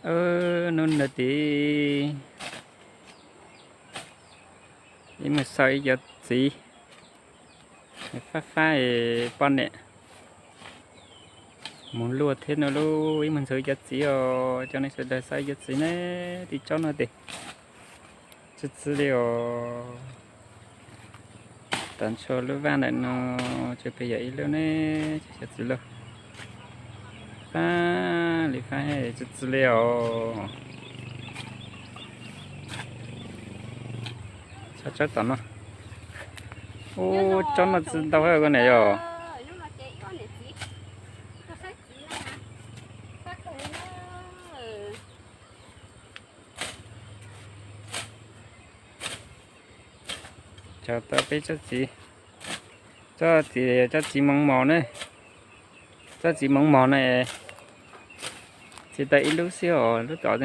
Hnub no tid ib mus xauj ib cov txiv fab fab es poj niam mus luaj thiab no lauj. Ib mus ntxuav ib cov txiv os, coj nej sawv daws xauj ib cov txiv ne. Tib tsob no tes txi txi li os. Tag nrho lub vaj ntawm no tsuas pheej yog ib lub ne, cov txiv lauj. Fab li fab, txi txi li os. Tsob tom no, ub, tsob no txi ntau heev koj niam yog. Tso tau peb tsob txiv, tsob txiv, tsob txiv moov mos ne, tsob txiv moov mos na, txi tau ib lub xwb os, lub tod.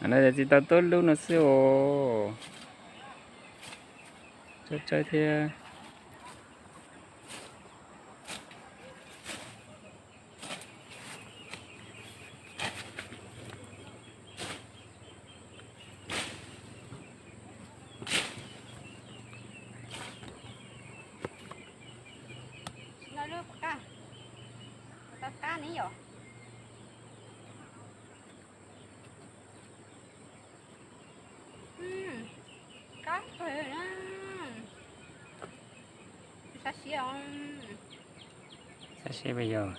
Txi tau tuab lub no xwb os. Tsawg tsawg thiab. Sab siab, sab siab pas yog.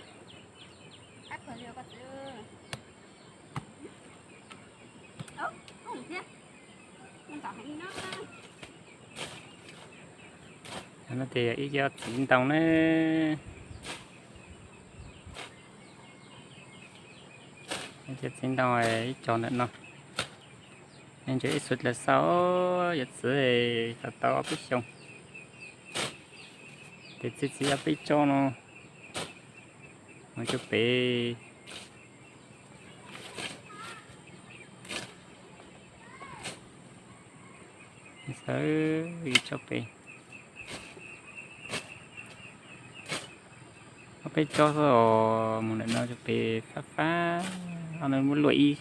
No ces yog ib co txiv ntoo ne. Ib co txiv ntoo ib co ntawm no. Nej ntsia ib xuv dlawg xauj, yuav txwv tau tau ob peb xyoo. Ces txi txiv ob peb tsob no mus rau pem. Xauj ib tsob pem, ob peb tsob xwb os, mus ntawm no rau pem fab fab, no muab luaj ib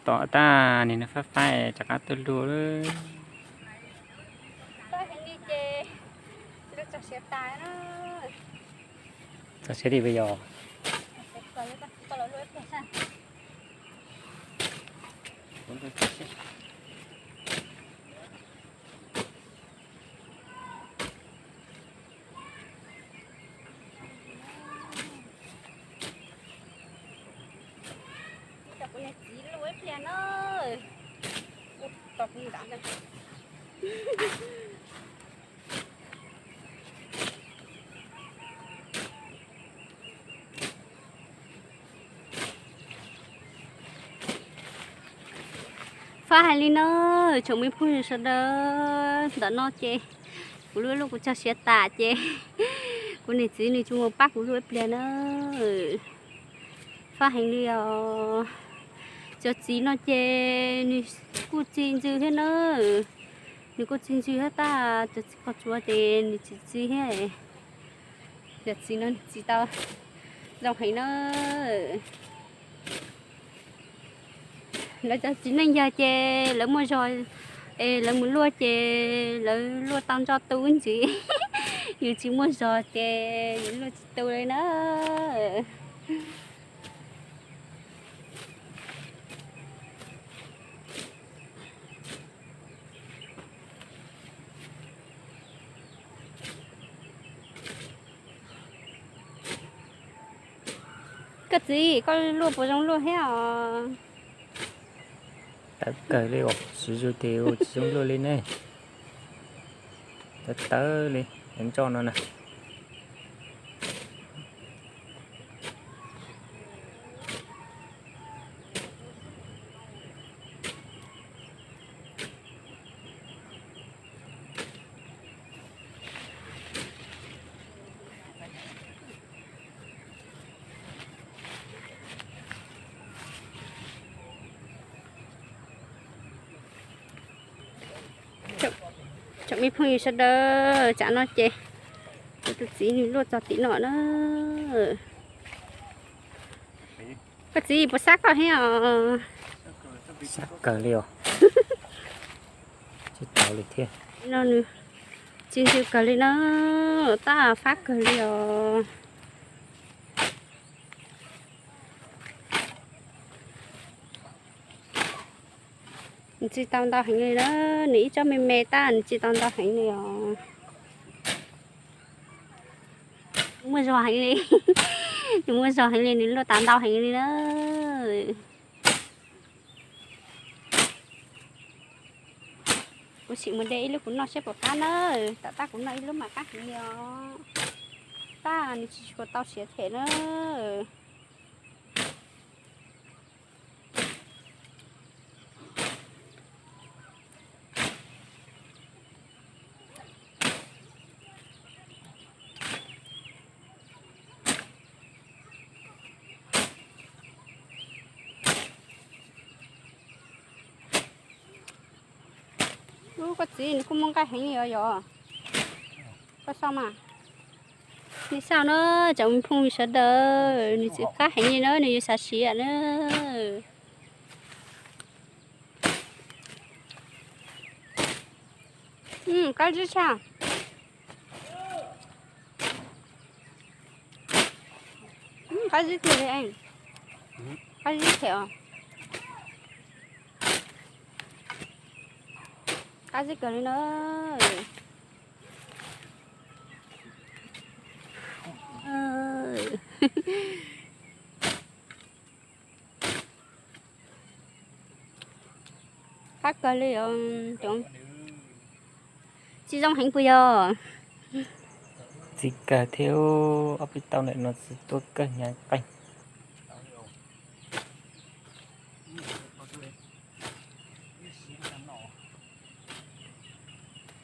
tom tag, nim no fab fab rov qab tuaj luaj lawm. Txog siav li pas yog. Cov kuv niag txiv luaj ib pliag na. Ua tau kuv nram ntawd. Fab hais li no, tsoom me phooj ywg sawv daws, ntawm no ces kuv luaj luaj kuv txog siav tas ces kuv niag txiv nws tsis mus pab kuv luaj ib pliag na. Fab heev li os. Cov txiv no ces nws kuj txi ntsws thiab na. Nws kuj txi ntsws thiab tab, cov txiv qoj tsuas ces nws tsis txi thiab. Cov txiv no nws txi tau zoo heev na. Lawv cov txiv neej yog ces lawv muaj zog es lawv mus luaj ces lawv luaj tau ntso tu ntxiv. Yus tsis muaj zog ces yus luaj tsis tu li na. Koj txiv, koj luaj puas zoo luaj thiab os? Tawv kawg li os, siv zog ces ua tsis zoo luaj li ne. Tawv tawv li, cov ntso no na. Tsoom me phooj ywg sawv daws, tsam no ces kuv tus txiv nws luaj txog tim no na. Koj txiv puas sab koj thiab os? Sab kawg li os. Tsis tau li thiab. No nws tsis ntws kawg li na, tab fab kawg li os. Nws tsis tau ntau heev li na, nws ib tsob me me tab nws tsis tau ntau heev li os. Muaj zog heev li, nws muaj zog heev li, nws luaj tas ntau heev li na. Kuv sim mus de ib lub kuv noj seb puas qab na, tom tab kuv noj ib lub mas qab heev li os. Tab nws tsis tshua tau siav them na. Ub, koj txiv nws kuj muaj nqaij heev li os yom. Koj xauj mas. Nej xauj na, tsoom phooj ywg sawv daws, nws txiv qab heev li na, nws yuav xav siav na. Qab zib tshaj. Qab zib tiag li, qab zib them os. Qab zib kawg li na. Qab kawg li os. Tsis zoo heev puas yog? Txiv kawg thiab, ob peb tauj ntawm no txiv tuaj kawg hnyav qeeg.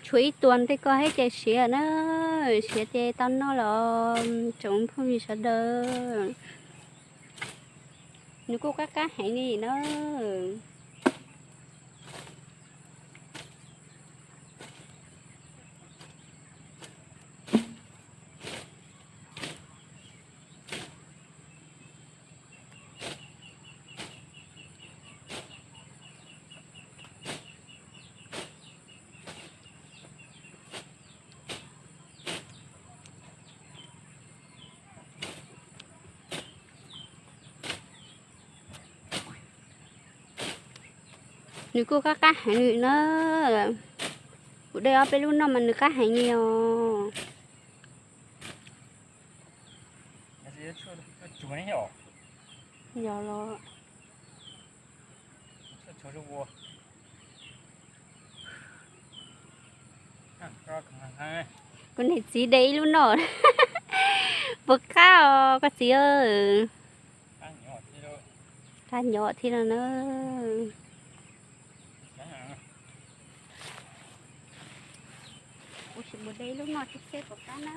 Tshuav ib tuas ntej koj thiab ces siav na, siav ces tau noj los tsoom phooj ywg sawv daws. Nws kuj qab qab heev li na. Nws kuj qab qab heev li na. Kuv de ob peb lub noj mas nws qab heev li os. Yog los. Kuv niam txiv de ib lub noj. Puas qab os koj txiv? Qab nyob thiab no na. Kuv sim mus de ib lub noj seb puas qab na.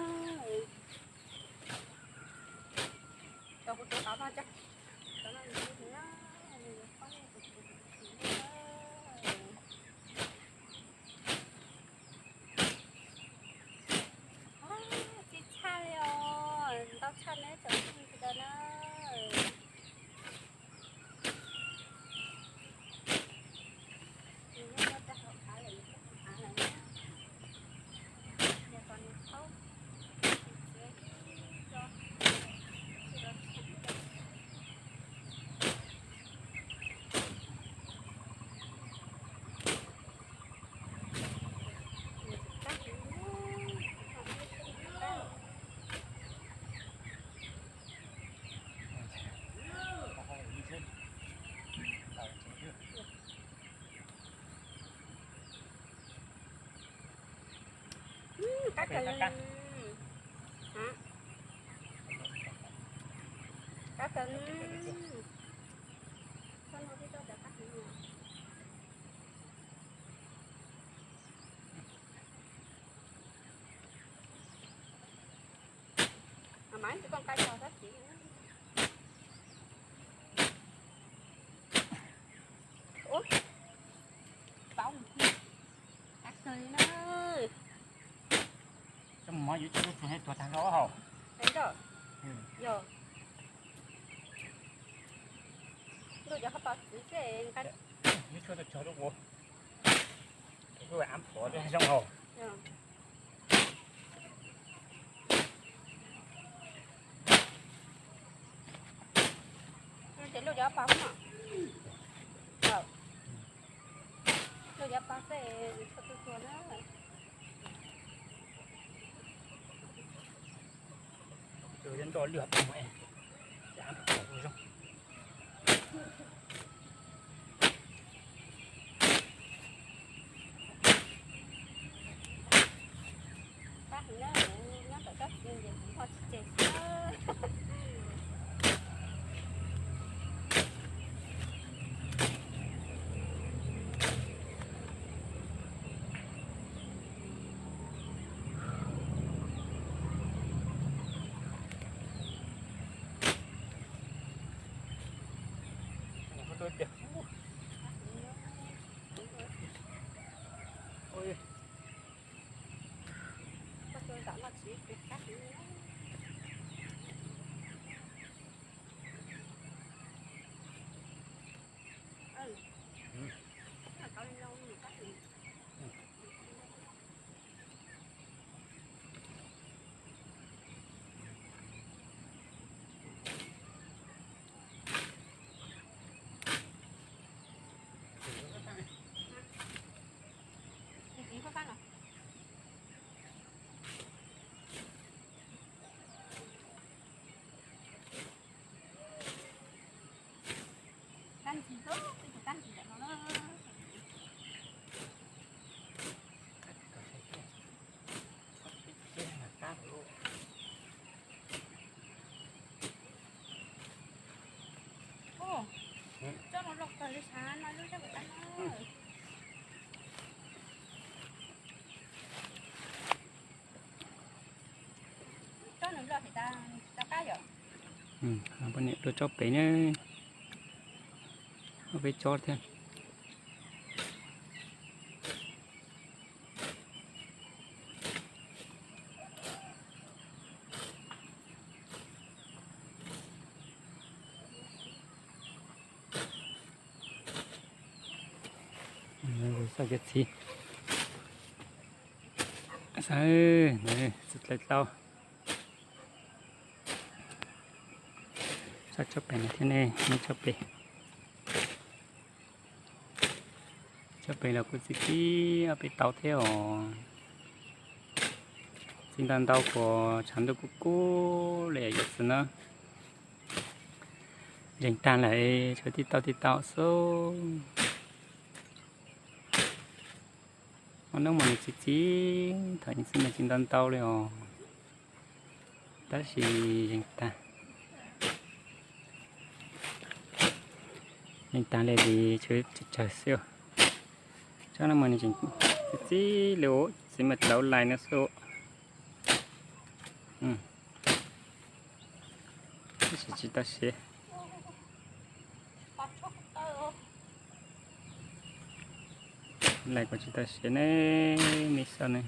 Txi tshaj li os, ntau tshaj neb tsoom phooj ywg sawv daws na. Qab kawg. Qab kawg. Mas tsis koom qab tso tab sis. Ub, paub mus qab kawg li na. Coj mus mov yuav coj lub tsuag tuag tag nrho hauv. Yog. Yog. Yog koj pov txwv xwb nqa. Ib tshuaj tuaj tso rau kuv, kuv kuj am pov zoo hauv. Ces luaj cov pov, luaj cov pov xwb, tshuaj tuaj tua na. Nroj lwj pov zoo. Pab kuv nyob, kuv nyob tom tsob txiv ces kuv npog tsis tseg xwb. Kab ntsis, kab ntsis ntawm no na. Tsob no loj kawg li, sav no lub tsob pem qab no. Poj niam dua tsob pem na, ob peb tsob thiab. Xauj cov txiv, xauj, txiv dlawb dlawb. Xauj tsob pem no thiab ne, tsob pem. Tsob pem los kuj txi txiv ob peb tau thiab os. Txi ntau ntau kuas tshav ntuj kub kub li yam xwb na. Zeeg tag lawm, tshuav tib tau tib tau xwb. Hmo no mas nws txi txiv, thaum ub xwb nws txi ntau ntau li os. Tab sis zeeg tag, zeeg tag li ces tshuav tsawg tsawg xwb. Tsob no mas nws tseem txi txiv li, txiv mas dlawb lais no xwb. Tab sis tsis tau siav. Lais kuj tsis tau siav ne, me xauj ne.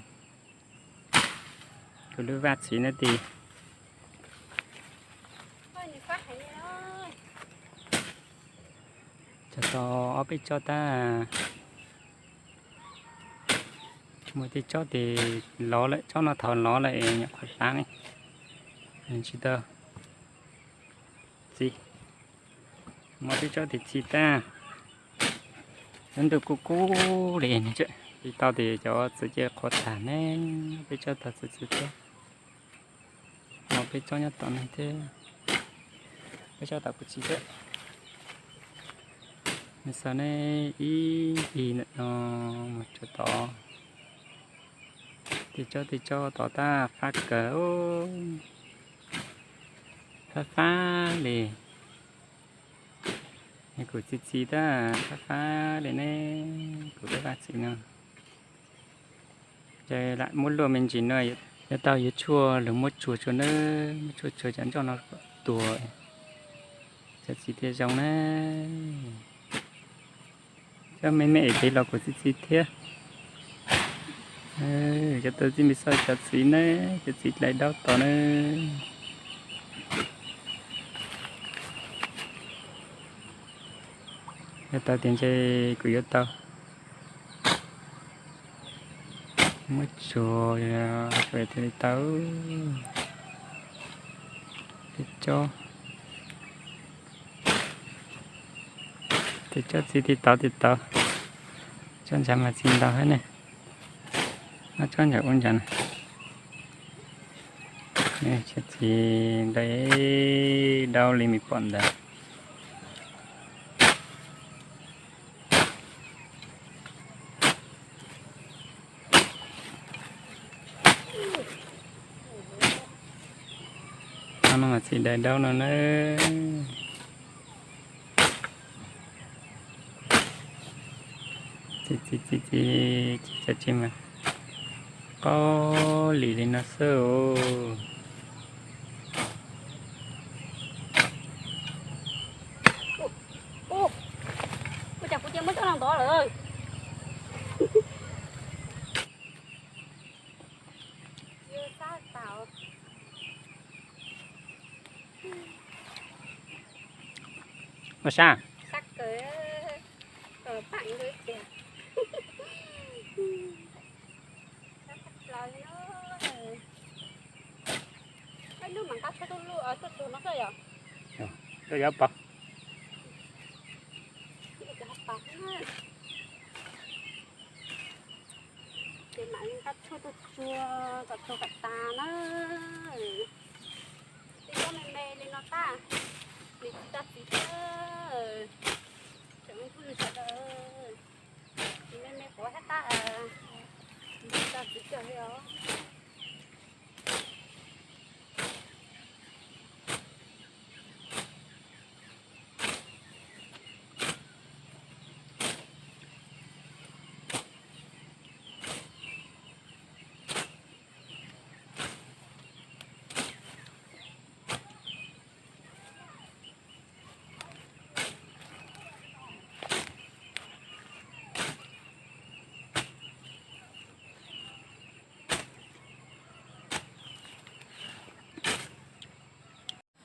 Kuv lub vaj txiv no tis. Tso tau ob peb tsob tab, muaj tej tsob tis lov lawm, tsob no thaum lov lawm nyuam qhuav hlav ne, tsis tau txi. Muaj tej tsob tis txi tag, lub ntuj kub kub li, tsis tau tis cov txiv ces qhuav tag ne, peb tsob tau txiv txi thiab. Muaj peb tsob nyob tom no thiab, peb tsob tom kuv txiv thiab. Nws xav ne, ib ncig ntawm no mus tsuas tod, tej tsob tej tsob tod tab fab kawg, fab fab li. Kuv txiv txiv tab fab fab li ne, kuv lub vaj txiv no. Ces lam muab luaj me ntsis no, yuav tau yuav tshuaj los muab tsuag tsuag na, muab tshuaj tsuag cov nroj no kom tuag, cov txiv thiaj zoo na. Cov me me es pem los kuv txiv txiv thiab. Cov tau txiv me xauj cov txiv na, cov txiv dlai daub tod na. Tau tias ntshe kuv yuav tau. Muab tsuag, tsuag thiaj li tau. Tej tsob, tej tsob txiv tib tau tib tau. Tsob ntsa mas txiv ntau thiab ne. Ob tsob ntsa ub ntsa na. Tsob txiv ntau, dau li me pom ntawd. Ob no mas txiv dai dau no na. Txiv, txiv, txiv, txiv, txiv, txiv mas qaub lim li no xwb os. Ua cas kuv cia muab coj los ntov lawm. Ua sab. Ib lub mam nqa tshuaj tuaj luaj, tuaj tsuag no xwb yom. Tuaj yuav pov. Ces mam nqa tshuaj tuaj tsuag kom tsuag kom tas na. Tej tsob me me li no tab, nws tsis tau txiv thiab. Tseem hlub nws sawv daws. Nws me me quav thiab tab, nws tsis tau txiv kiag li os.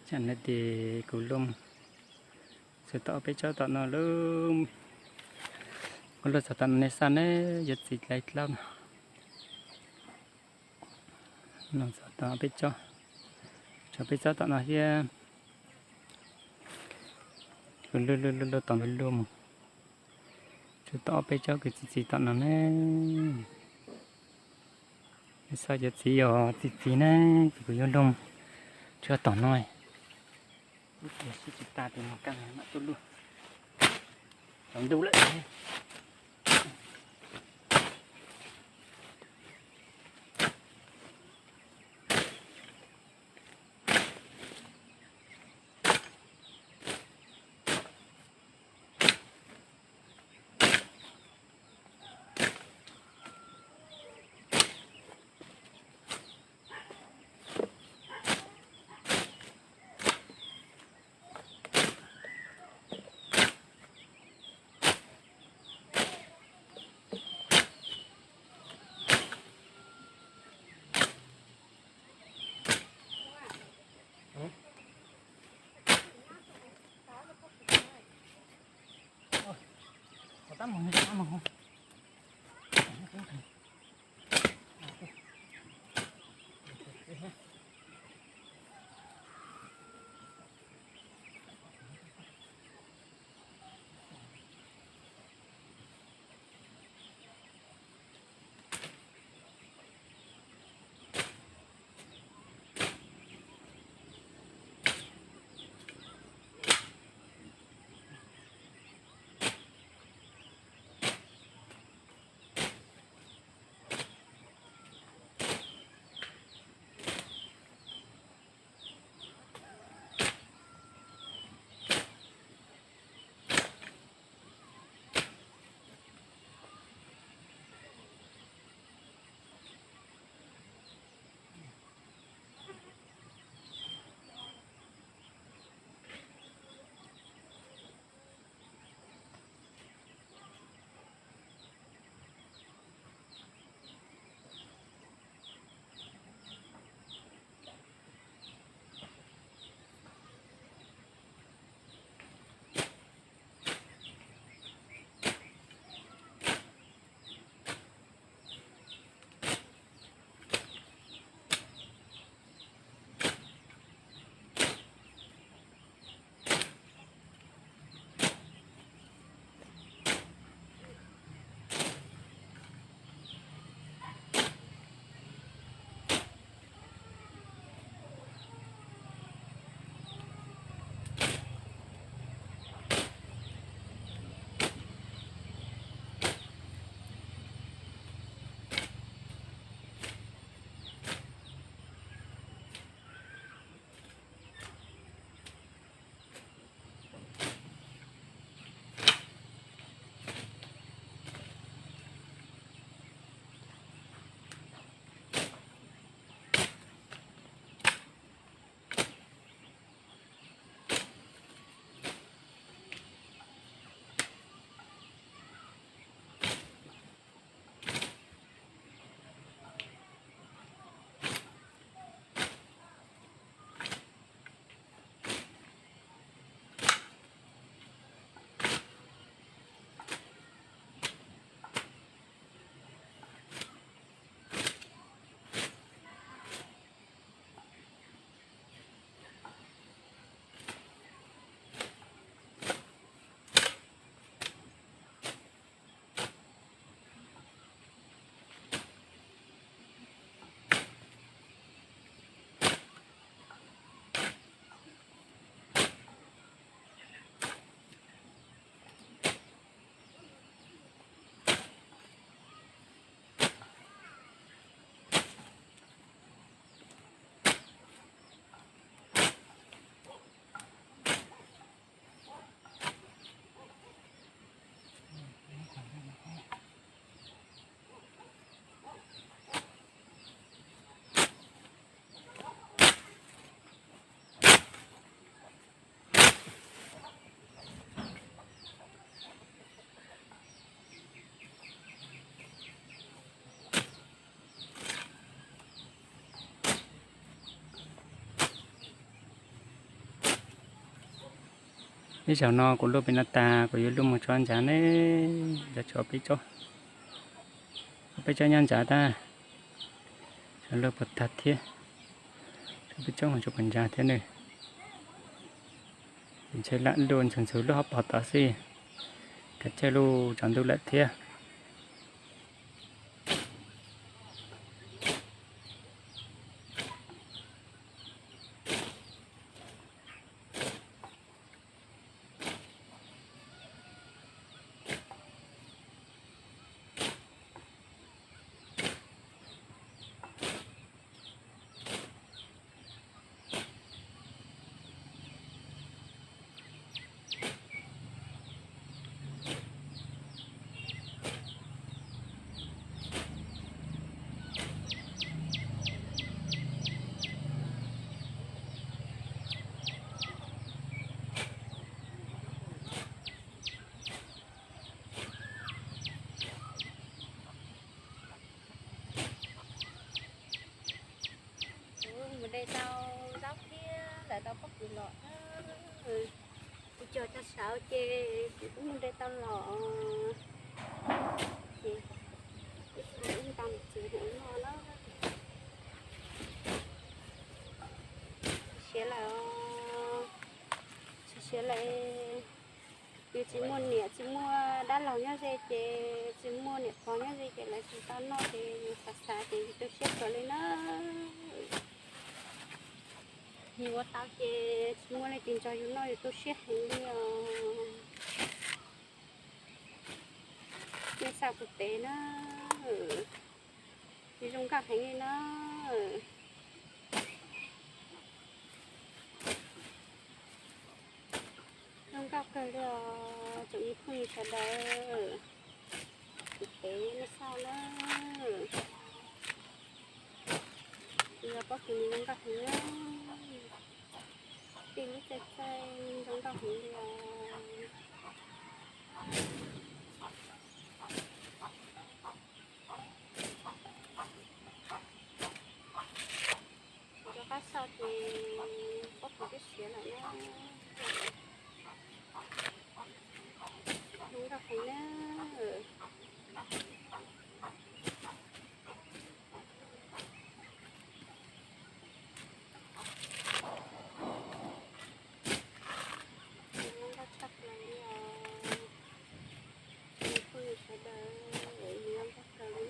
Tsam no ces kuv luaj mus txog tom peb tsob tom no lawm. Kuv luaj txog tom no nej saib ne, yuav txiv dai dlaub no. Txog tom peb tsob, txog peb tsob tom no thiab. Kuv luaj luaj luaj tom luaj mus txog tom peb tsob kws txiv txiv tom no ne. Xav yuav txiv os, txiv txiv ne, ces kuv yuav luaj mus txog tom no. Lub tias sib tsis tas ces mus kaj mam tuaj luaj. Tsaus ntuj lawm. Ib zaug no kuv luaj pem no tas kuv yuav luaj mus tso ntsav ne, ntsav tshuav peb tsob, peb tsob nyob ntsav tag, tshuav luaj puas tag thiab, tshuav peb tsob mus tso puas ntsav thiab ne. Ntshe lam luaj ntxhov ntxhov lub hauv paus tod xwb, kav tsij luaj tsaus ntuj lawm thiab. Kuv mus de tau zaub thiab lawv tau pob kws los na. Kuv cog tag saud ces kuv kuj mus de tau los. Ces ib ntsis ntau mus txiv hauv no na. Siav lawm, siav lawm. Yus tsis muaj niam tsis muaj dab laug nyob ze ces, tsis muaj niam pog nyob ze ces lawv tsis tau noj ces yus xav xav ces yus tu siab kawg li na. Yus ua tau ces tsis muaj leej twg nrog yus noj yus tu siab heev li os. Nej xa kuv pem na, zoo nkauj heev li na. Zoo nkauj kawg li os tsoom phooj ywg sawv daws. Kuv pem nej xa na. Yog pob kws nws zoo nkauj heev na. Tej lub txaij txaij zoo nkauj heev li os. Rov qab xa ces pob kws twb siav lawm na. Zoo nkauj heev na. Zoo nkauj tshaj plaws li os. Phooj ywg sawv daws, zoo nkauj kawg li.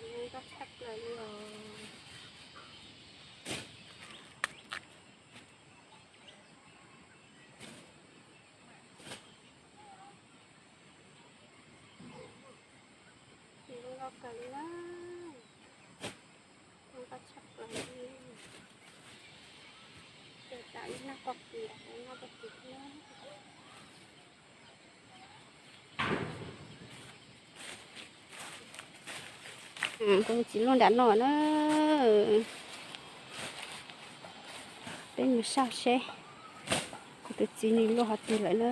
Zoo nkauj tshaj plaws li os. Zoo nkauj kawg li na. Zoo nkauj tshaj plaws li. Ces tam ib nag pog kis, nag pog kis na. Kuv tus txiv luaj nram no na. Peb mus saib seb kuv tus txiv nws luaj qhov twg lawm na.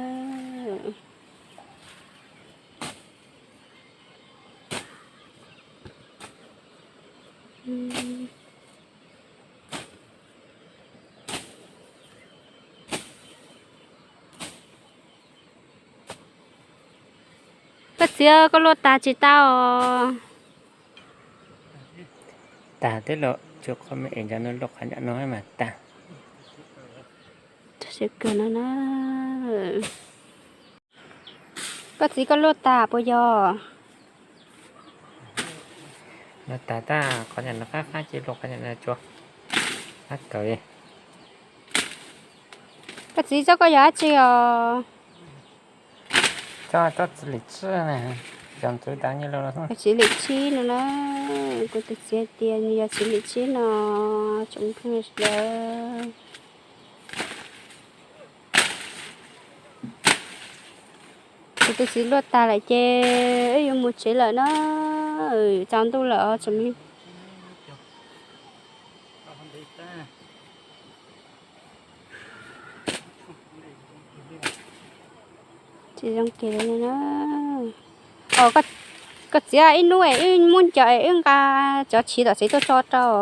Koj txiv, koj luaj tag tsis tau os? Tag thiab los tsuas qhov me es ntawd no, luaj qhov nyuam no mas tag. Kawg no na. Koj txiv, koj luaj tag puas yog? Luaj tag tab, qhov nyuam no qab qab ces luaj qhov nyuam no tsuas qab kawg li. Koj txiv, tsob koj yog dab tsi os? Tsob, tsob txiv lim tsib na, yog ntxwv tas nyiaj lauj. Txiv lim tsib no na, kuv tus txiv hais tias nws yog txiv lim tsib no, tsoom phooj ywg sawv daws. Kuv tus txiv luaj tag lawm ces wb yuav mus tsev lawm na, tsaus ntuj lawm os tsoom phooj ywg. Tsis zoo kiag li na. Os, koj txiav ib hnub es wb muab cov es wb nqa cov chiv tom tsev tuaj tso rau.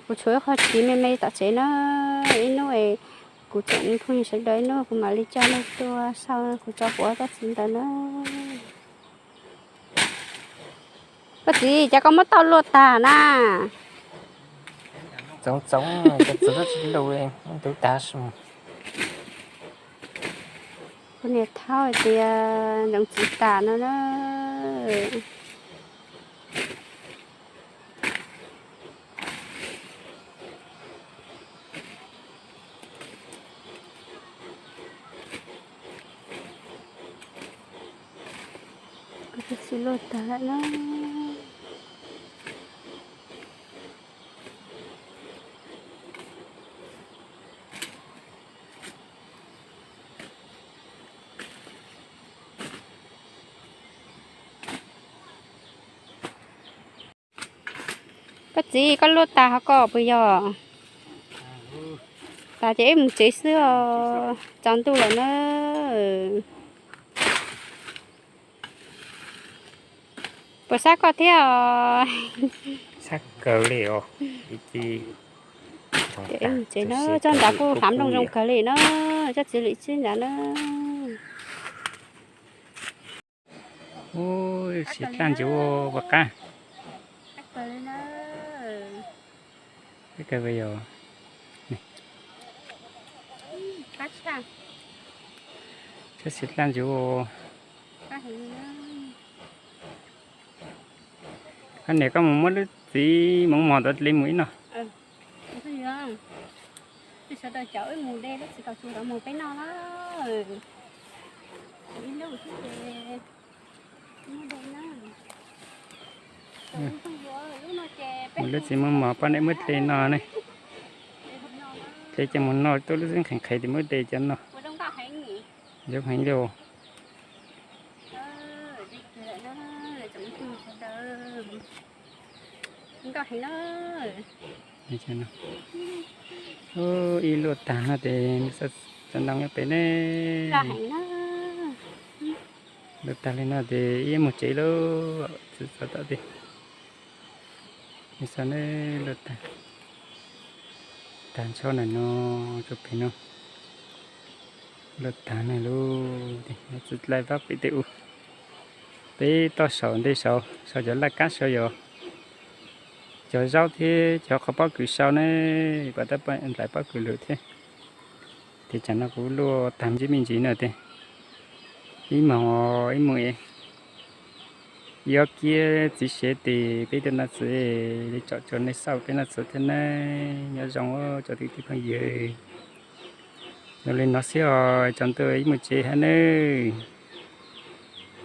Kuv tshuav ib qho chiv me me tom tsev na, ib hnub es kuv tseem phooj ywg sawv daws ib hnub kuv mam li coj nej tuaj sau kuv tso quav koj txiv ntawd na. Koj txiv, cas koj muab tauj luaj tag na? Txoov txoov, txoov tsis lus, ntub tag. Kuv niam thaub hais tias ntxoov txiv tas no na. Kuv twb tsis luaj tag lawm na. Koj txiv, koj luaj tas hov koj puas yog? Tas ces wb mus tsev xwb os, tsaus ntuj lawm na. Puas sab koj thiab os? Sab kawg li os. Ces wb mus tsev na, tsob nrad kuj hlav nplooj zoo kawg li na, tsob txiv lwm tsib nrad na. Ub, siv dlaj ncuv ua qab. Tsob siv dlaj ncuv. Koj niam, koj mus muab lub txiv moov mos ntawd li mus ib no. Sawv daws caum wb mus de lub txiv kaus tsuas ntawd mus peb noj na. Ib lub xwb ces muab de na. Mus lub txiv moov mos poj niam muab de no ne. De ces mus noj, tuaj lub xwb nqhis nqhis ces muab de cov no. Zoo heev li. Ib luaj tag no ces cov ntoo nyob pem ne. Luaj tag li no ces ib mus tsev lauj, txhob tom tiag. Luaj tag, tag ntsho na no, rau pem no. Luaj tag na lauj, txiv dlaj vab pem tej ub. Peb toj saum ntej saud, saum cov laj kab saud yog cov zaub thiab cov qhov pob kws sau ne, pas tab nplaim pob kws lwm thiab. Ces tsam no kuv luaj tag me ntsis me ntsis no tiag. Ib moos ib moos ib ob kiab txiv sev tes peb tej noj txiv li tsom tso nej xauj peb noj txiv thiab ne. Nyob zoo cov kwv tij phooj ywg. Zoo li no xwb os, tsaus ntuj ib mus tsev hab nawb.